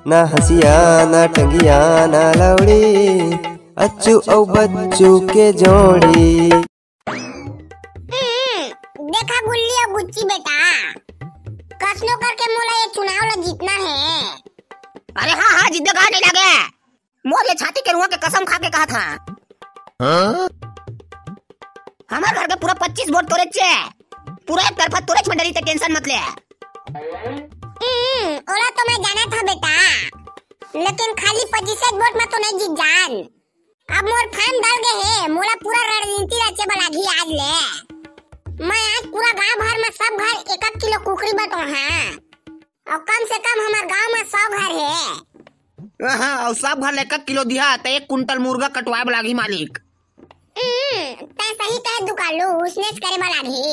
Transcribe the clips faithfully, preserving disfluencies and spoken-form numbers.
ना हंसिया, ना टंगिया, ना लौड़ी, अच्छू अउ बच्चू के जोड़ी। हम्म, देखा गुल्ली अउ गुच्ची बेटा, कसनो करके मोला ये चुनाव ला जीतना हे। अरे हाँ, हाँ, जीतबे, काहे नहीं लागे? मोर ये छाती के रुआ के कसम खा के कहा था। हाँ? हमर घर के पूरा पच्चीस वोट तोरे चे, पूरा एक तरफा तोरे च में डरी, ते tension मत ले। हम्म, ओला तो मैं जाना था बेटा, लेकिन खाली पच्चीस वोट में तो नहीं जीत जान। अब मोर form डल गए हे, मोला पूरा रणनीति रचे बर लागही आज ले। मैं आज पूरा गांव भर में सब घर एक एक किलो कुकरी बंटोहा, अउ कम से कम हमर गांव में सौ घर हे। हाँ, अउ सब घर ले एक एक किलो दिहा, त एक कुंटल मुर्गा कटवाए बर लागही मालिक। हम्म, तै सही कहे दुकालू, उसनेच करे बर लागही।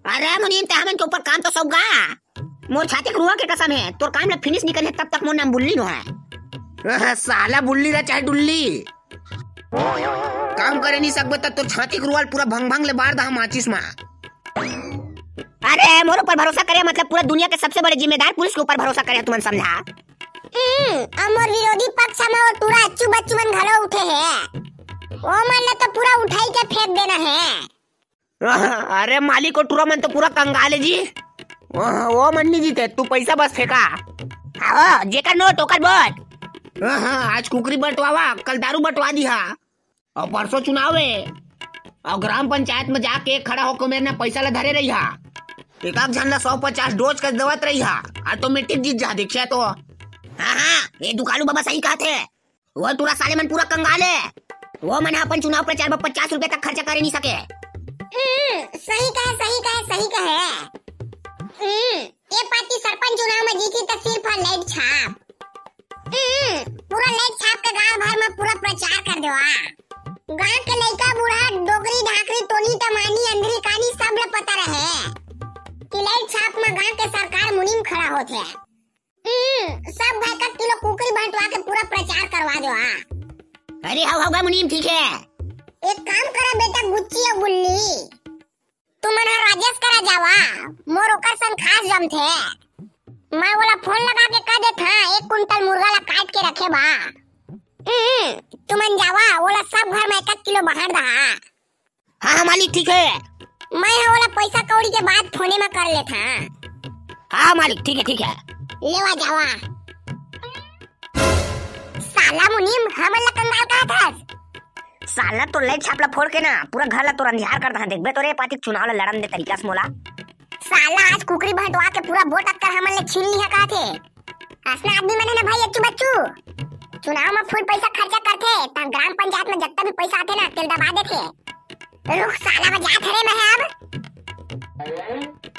अरे मुनीम, तै हमन के ऊपर काम तो सौंप गा। मोर छाती के रुआ के कसम हे, तोर काम ला finish नहीं करे तब तक मोर नाम बुल्ली नो हे। अह, साला बुल्ली रह चाहे डुल्ली, काम करे नहीं सकबे त तोर छाती के रुआ ल पूरा भंग भंग ले बार दहा माचिस मा। अरे मोर ऊपर भरोसा करे मतलब पूरा दुनिया के सबसे बड़े जिम्मेदार पुलिस के ऊपर भरोसा करे, तुमन समझा। हम्म, अउ मोर विरोधी पक्ष में वो टूरा अच्छू बच्चू मन घलो उठे हे, वो मन ला तो पूरा उठाई के फेंक देना हे। अरे मालिक, वो टूरा मन तो पूरा कंगाल हे जी। वो मन नहीं जीते, तू पैसा बस फेंका। आओ, जेकर नोट ओकर वोट। आज कुकरी बंटवावा, कल दारू बंटवा दिहा, अउ परसों चुनाव हे, अउ ग्राम पंचायत में जाके खड़ा होके मेरे ना पैसा ला धरे रहिहा, एक एक झन ला सौ पचास डोज कर देवत रहिहा, automatic जीत जा, देखिया तो। हाँ हाँ, ये दुकालू बाबा सही कहा थे। वो टूरा साले मन पूरा कंगाल हे, वो मन अपन चुनाव प्रचार में पचास रुपए तक खर्चा करे नहीं सके। हम्म, सही कहे, सही कहे, सही कहे। हम्म, ये पाती सरपंच चुनाव में जीती त सिर्फ लाइट छाप। हम्म, पूरा लाइट छाप के गांव भर में पूरा प्रचार कर देवा। गांव के लइका बूढ़ा, डोकरी ढाकरी, टोनी टमानी, अंधरी कानी सब ल पता रहे कि लाइट छाप में गांव के सरकार मुनीम खड़ा होथे। हम्म, सब घर का किलो कुकरी बंटवा के पूरा प्रचार करवा देवा। अरे हव हव गा मुनीम, ठीक हे। एक काम करा बेटा गुच्ची अउ गुल्ली, तुमन ह राजेश करा जावा, मोर ओकर संग खास जमथे। मैं ओला फोन लगा के कह देत हंव, एक कुंटल मुर्गा ला काट के रखे बा। हम्म, तुमन जावा, ओला सब घर में एक एक किलो बांट दहा। हाँ हाँ मालिक, ठीक हे। मैं ह ओला पैसा कौड़ी के बात फोने में कर लेत हंव। हाँ मालिक, ठीक हे, ठीक हे। लेवा जावा। साला मुनीम, हमन ला कंगाल कहत हस? साला तोर लाइट छाप ला फोड़ के ना पूरा घर ला तोर अंधियार कर दहा। देखबे तो रे पातिक चुनाव ला लड़न दे तरीका से मोला। साला आज कुकरी बंटवा के पूरा वोट अक्कर हमन ले छीन लिहा कहत हे। असना आदमी मन हे ना भाई अच्छू बच्चू, चुनाव में फुल पैसा खर्चा करथे, त ग्राम पंचायत में जत्ता भी पैसा आथे ना तेल दबा देथे। रुक साला, बजात हरे मैं अब।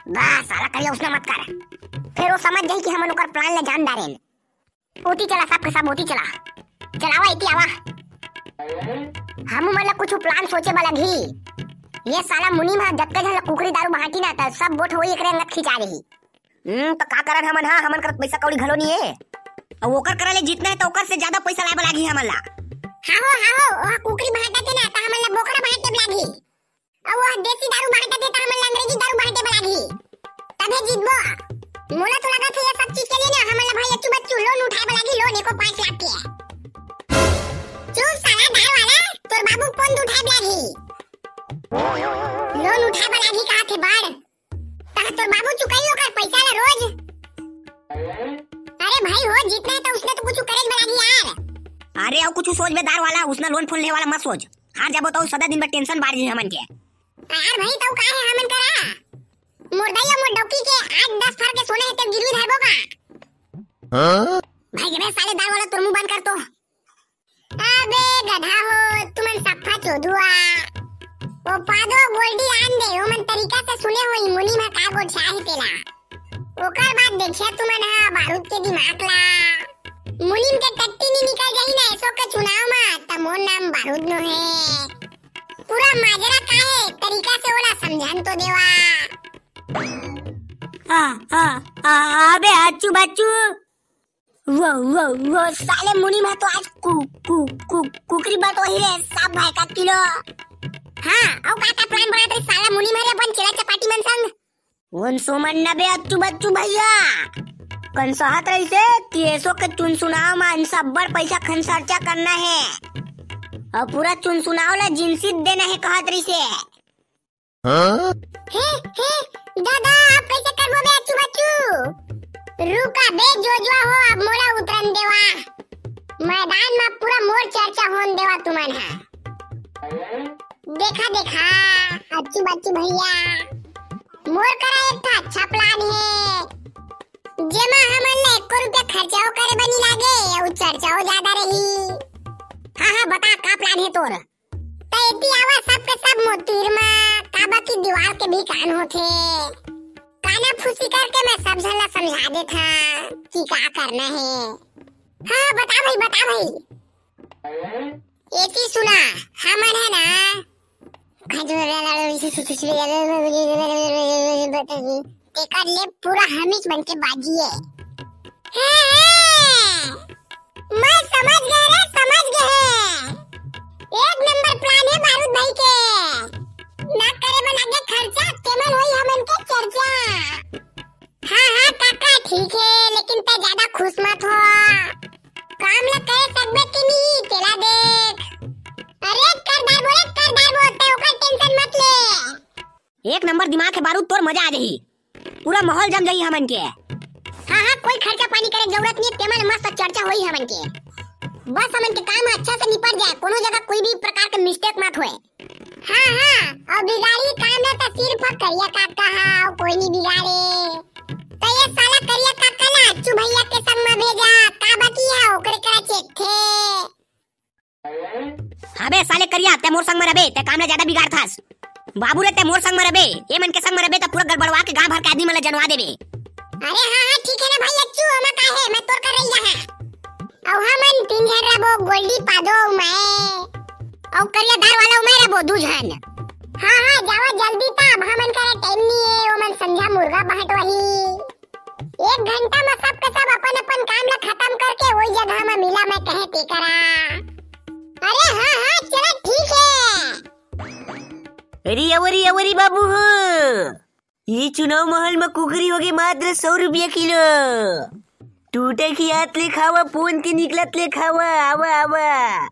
बस साला, करिया उसना मत कर, फिर वो समझ जाही कि हमन ओकर plan ला जान डारेन। ओती चला, सब के सब ओती चला। चलावा, एती आवा। हमू मन ला कुछ plan सोचे बर लगही। ये साला मुनीम ह जतके झन ला कुकरी दारू बांटी ना, त सब वोट होई एकरे अंगत खिंचा देही। हम्म, त का करन हमन? हाँ, हमन कर पैसा कौड़ी घलो नहीं हे। अउ ओकर करा ले जीतना हे, त ओकर से ज्यादा पैसा लाए बर लागही हमन ला। हाँ हो, हाँ हो, ओह कुकरी बांटत हे ना, त हमन ला बोकरा बांटे बर लागही। अउ वो देसी दारू बांटत हे, त हमन ला अंग्रेजी दारू बांटे बर लागही, तभे जीतबो। मोला तो लगत हे, ये सब चीज के लिए ना हमन ला भाई अच्छू बच्चू loan उठाए बर लागही, loan एको पाँच लाख के। चुप साला दाल वाला, तोर बाबू phone उठाए बर लागही। Loan उठाए बर लागही कहा थे बड़? तहा तोर बाबू चुकाई ओकर पैसा ला रोज। अरे भाई हो, जीतना हे त उसने तो कुछ करे बर लागही यार। अरे अउ कुछ सोच बे दाल वाला, उसना loan phone ले वाला मत सोच। हार जाबो त सदा दिन भर tension बाढ़ जाही हमन के। यार भाई, तउ का हे हमन करा? मोर दाई अउ मोर डौकी के आठ दस फर के सोना हे, तेल गिरवी धरबो का? हाँ? भाई गे बे साले दाल वाला, तोर मुंह बंद कर तो। अबे गधा हो, तुमन सफ्फा चोदुआ। वो पादो गोल्डी आन दे, ओमन तरीका से सुने होही मुनीम ह का गोठियाही तेला। ओकर बाद देखिया तुमन ह बारूद के दिमाग ला। मुनीम के टट्टी नी निकल जाही ना एसो के चुनाव म, त मोर नाम बारूद नो हे। पूरा माजरा का हे, तरीका से ओला समझन तो देवा। हाँ, हाँ, हाँ, अबे अच्छू बच्चू। वो, वो, वो साले मुनीम ह तो आज कु-, कु-, कु-, कुकरी बंटोही रे, सब भाई का किलो। हाँ, अउ का का plan बनात रही साला मुनीम ह रे अपन चेला चपाटी मन संग? उन सुमन नबे अच्छू बच्चू भैया। कनसहत रहिसे कि एसो के चुनसुनाव म अब्बड़ पइसा खन खरचा करना हे। अउ पूरा चुनसुनाव ला जिनसी देना हे कहत रहिसे। हाँ? हे, हे, दादा, अब कइसे करबो बे, अच्छू बच्चू? रुका बे, जोजवा हो, अब मोला उतरन देवा। मैदान म पूरा मोर चरचा होन देवा तुमन ह। देखा, देखा, अच्छू बच्चू भइया, मोर करा एक ठा अच्छा plan हे, जेमा हमन ला एको रुपया खरचा करे बर नइ लागे, अउ चरचा जादा रही। हाँ, हाँ, बता, का plan हे तोर? त एती आवा सबके सब मोर तीर म, काबर कि दीवार के भी कान होथे। काना फूसी करके मैं सब झन ला समझा देथंव कि का करना हे। हाँ, बता भई, बता भई। एती सुना, हमन हे ना, तेकर ले पूरा हमीच बन के बाजी हे। हाँ, हाँ। मैं समझ गे रे, समझ गे। एक नंबर plan हे बारूद भई के। ना करे बर लागे खरचा, तेमन होई हमन के चरचा। हाँ, हाँ, काका, ठीक हे, लेकिन तैं जादा खुश मत हो। काम ला करे सकबे कि नहीं, तेला देख। अरे, कर डारबो रे, कर डारबो, तैं ओकर tension मत ले। एक नंबर दिमाग हे बारूद तोर, मजा आ जाही। पूरा माहौल जम जाही हमन के। हाँ, हाँ, कोई खरचा पानी करे जरूरत नहीं, तेमन मस्त चरचा होई हमन के। बस हमन के काम अच्छा से निपट जाए, कोनो जगह कोई भी प्रकार के mistake मत होए। हाँ, हाँ, अउ बिगाड़ी काम ला त सिर्फ करिया काका हा, अउ कोई नहीं बिगाड़े। त ये साला करिया काका ला अच्छू भइया के संग म भेजा, का बकी हे ओकरे करा चेत थे। हाँ बे साले करिया, तैं मोर संग म रबे, तैं काम ला जादा बिगाड़थस। बाबू रे, तैं मोर संग म रबे, ये मन के संग म रबे त पूरा गड़बड़वा के गांव भर के आदमी मन ला जनवा देबे। अरे हाँ, हाँ, ठीक हे ना भाई अच्छू, ओमा का हे, मैं तोर कर रही यहाँ। अउ हमन तीन झन रबो, गोल्डी, पादो अउ मैं। अउ करिया दार वाला अउ मैं रबो, दू झन। हाँ, हाँ, जावा जल्दी त, अब हमन करा time नहीं हे, ओमन संझा मुर्गा बांटवाही। एक घंटा म सबके सब अपन अपन काम ला खतम करके ओई जगह म मिला, मैं कहे ते करा। अरे हाँ, हाँ, चला ठीक हे। अरे अवरी, अवरी बाबू हो, ये चुनाव महल म कुकरी होगे मात्र सौ रुपया किलो। टूटे की आत ले खावा, पोन के निकलत ले खावा, आवा, आवा।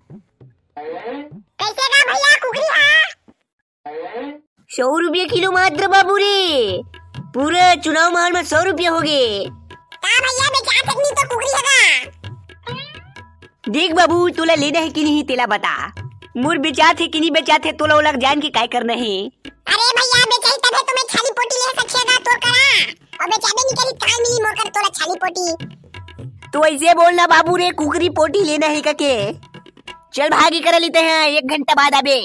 कइसे गा भइया कुकरी हा? सौ रुपया किलो मात्र बाबू रे, पूरा चुनाव महल म सौ रुपया होगे। का भइया बेचाथे कि नहीं तो कुकरी हे गा? देख बाबू, तोला लेना हे कि नहीं तेला बता। मोर बेचाथे कि नहीं बेचाथे, तोला ओला जान के काय करना हे? अरे भइया, बेचही तभे तो मैं छाली पोटी ले सकही गा तोर करा। अउ बेचाबे नहीं करी, काल मिली मोर कर तोला छाली पोटी। तो ऐसे बोलना बाबू रे, कुकरी पोटी लेना हे कके। चल भागी करा लेते हैं, एक घंटा बाद आबे।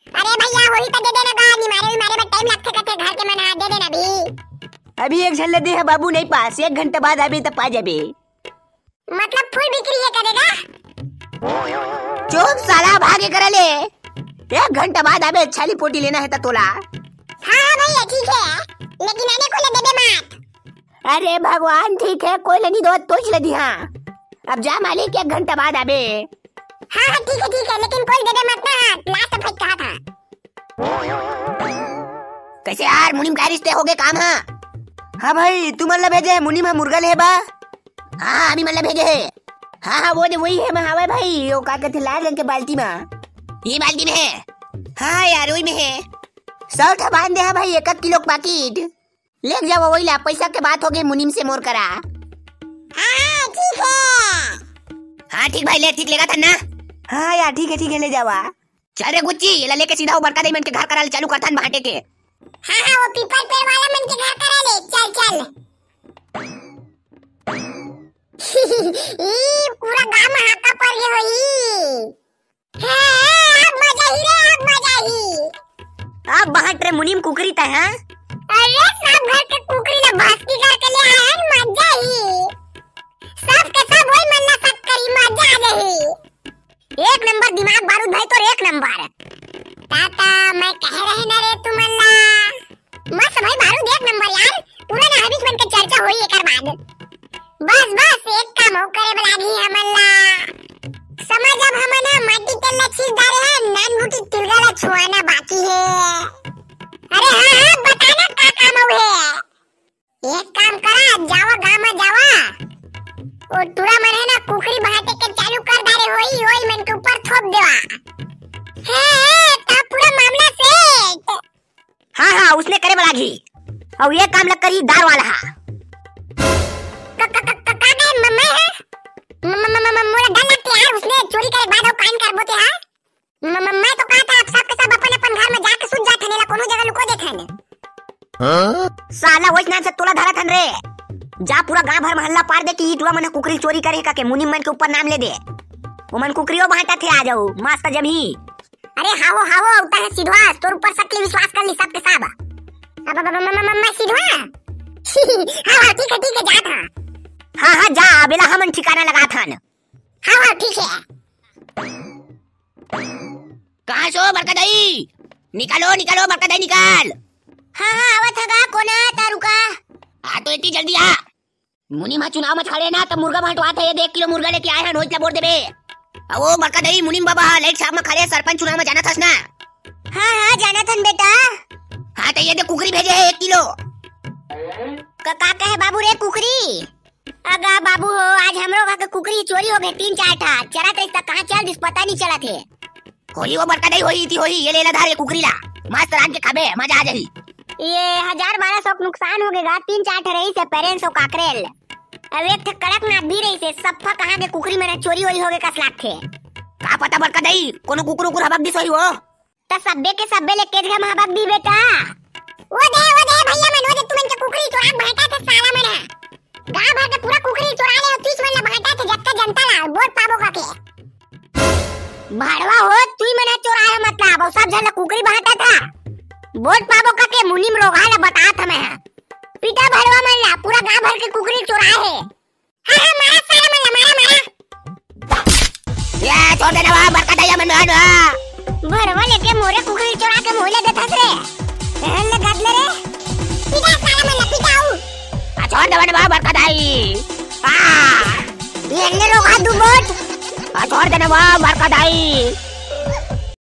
अरे भइया, होही त दे देना गा, निमारे उमारे में time लागथे कथे घर के मन हा, दे देना अभी। अभी एक झन ल दे हे बाबू, नहीं पास, एक घंटा बाद आबे त पा जाबे। मतलब full बिक्री हे करेगा? चुप साला, भागे करा ले। एक घंटा बाद आबे, छाली पोटी लेना हे त तोला। हाँ, हाँ भइया, ठीक हे, लेकिन आने को ले देबे मत। अरे भगवान, ठीक हे, कोई ल नहीं दो, तोच ल दिहा। अब जा मालिक, एक घंटा बाद आबे। हाँ, हाँ, ठीक हे, ठीक हे, लेकिन कोई ल देबे मत ना, last fight कहा था। कइसे यार, मुनीम काय रिश्ते होगे काम हा? हाँ भाई, तुमन ला भेजे हे, मुनीम हा मुर्गा ले बा। हाँ, हाँ, अभी मन ला भेजे हे। हाँ, हाँ, वो दे, वही हे, मैं हावय भाई, वो का कहथे, लाल रंग के बाल्टी मा। ये बाल्टी में हे। हाँ यार, वही में हे। सौ ठा बांध दे हा भाई, एक एक किलो के पाकिट। लेग जावा वही ला, पइसा के बात होगे मुनीम से मोर करा। हाँ, ठीक हे। हाँ, ठीक भाई, ले, ठीक लेगा था ना? हाँ यार, ठीक हे, ठीक हे, ले जावा। चल रे गुच्ची, एला लेके सीधा वो बड़का दाई मन के घर करा ले चालू करथन बांटे के। हाँ, हाँ, वो पीपर पेड़ वाला मन के घर करा ले, चल, चल। ई पूरा गांव में हाका पड़ गए होई। हाँ, अब मजा ही रे, अब मजा ही। अब बांट रे मुनीम कुकरी तय, हाँ? अरे, सब घर के कुकरी ला भस्की करके ले आए हैं, मजा ही। सब के सब वही मन ला सब करी, मजा आ जाही। एक नंबर दिमाग बारूद भाई तोर, एक नंबर। ताता, मैं कहे रहे ना रे तुमन ला। मस्त भाई बारूद, एक नंबर यार। पूरा ना हबीज मन के चर्चा होई एकर बाद। बस, बस, एक काम अउ करे बर लागही हमन ला। समझ अब हमन ह माटी तेल ला छीट डारे हन, नान मुटी तिलगा ला छुआना बाकी हे। अरे हाँ, हाँ, बताना का काम अउ हे। एक काम करा, जावा गाँव में जावा, मन हे ना, कुकरी बहाटे के चालू कर डारे, होई, होई, मन के ऊपर थोप देवा। हे, हे, त पूरा मामला सेट। हाँ, हाँ, उसने करे वाला घी। अउ ये काम लग करी दार वाला हा। क-, क-, क-, क-, का कहे म-, मैं है? म-, म-, म-, म-, म-, मोला डर लगथे यार, उसने चोरी करे के बाद अउ कान करबो ते हा। म-, म-, मैं तो कहा था, अब सब के सब अपन अपन घर में जाके सुत जात हन, एला कोनो जगह लुको देत हन। हाँ? साला वही नाम से तोला धरत हन रे। जा पूरा गांव भर महल्ला पार दे कि ई टुरा मन ह कुकरी चोरी करे हे का के मुनीम मन के ऊपर नाम ले दे। ओमन कुकरियो बांटत हे, आ जाओ, मस्त जमी। अरे हावो, हावो, उता है सिधवा, तोर ऊपर शक ले विश्वास कर ली सब के सब। अब, अब, अब, म-, म-, म-, मैं सिधवा? हाँ, हाँ, ठीक है, ठीक है, जात हाँ। हाँ, हाँ, जा, अबेला हमन ठिकाना लगात हन। हाँ, हाँ, ठीक है। कहाँ सो बड़का दाई? निकालो, निकालो, बड़का दाई, निकाल। हाँ, हाँ, आवत हगा, कोना तारुका? आ तो इतनी जल्दी आ। मुनीम ह चुनाव म खड़े ना, त मुर्गा बांटवात हे, ये दे एक किलो मुर्गा लेके आए हन, होइच ला वोट देबे। अ वो बड़का दाई मुनीम बाबा ह लाइट साहब म खड़े, सरपंच चुनाव म जानत हस ना? हाँ, हाँ, जानत हन बेटा। हाँ, त ये दे कुकरी भेजे हे एक किलो। क-, का कहे बाबू रे कुकरी? अगा बाबू हो, आज हमरो घर के कुकरी चोरी हो गए, तीन चार ठा। चरत रहिस त कहाँ चल दिस, पता नहीं चलत हे। होही वो बड़का दाई, होही, इति होही, ये ले ला धार, ये कुकरी ला। मस्त रांध के खाबे, मजा आ जाही। ये हजार बारह सौ के नुकसान हो गए गा, तीन चार ठा रहिस हे पेरेंट्स हो काकरेल। अब एक ठा कड़कनाथ भी रहिस हे, सफ्फा कहाँ के कुकरी मन चोरी वोरी हो गए कस लागथे। का पता बड़का दाई, कोनो कुकुर उकुर हबक दिस होही वो। त सब्बे के सब्बे ले केजगा म हबक दी बेटा। वो दे, वो दे भैया मन, वो दे तुमन के कुकरी चोरा के बांटत हे साला मन ह। गांव भर के पूरा कुकरी चोरा ले, तीस मन ला बांटत हे, जतका जनता ला, वोट पाबो कके। भड़वा हो, तुई मन ह चोरा हे मतलब, अउ सब झन ला कुकरी बांटत हे। वोट पाबो कके मुनीम रोगहा ला बतात हमें ह। पीटा भड़वा मन ला, पूरा गांव भर के कुकरी चोरा हे। हाँ, हाँ, मारा साला मन ला, मारा, मारा। ए, छोड़ दे ना, वाह, बड़का दाई मन, वाह, वाह। भड़वा लेके मोरे कुकरी चोरा के मोला देथस रे। एहन ले गद ले रे। पीटा साला मन ला, पीटा ऊ। आ, छोड़ दे ना, वाह, बड़का दाई। आ। एहन ले रोगहा दू वोट। आ, छोड़ दे ना, वाह, बड़का दाई।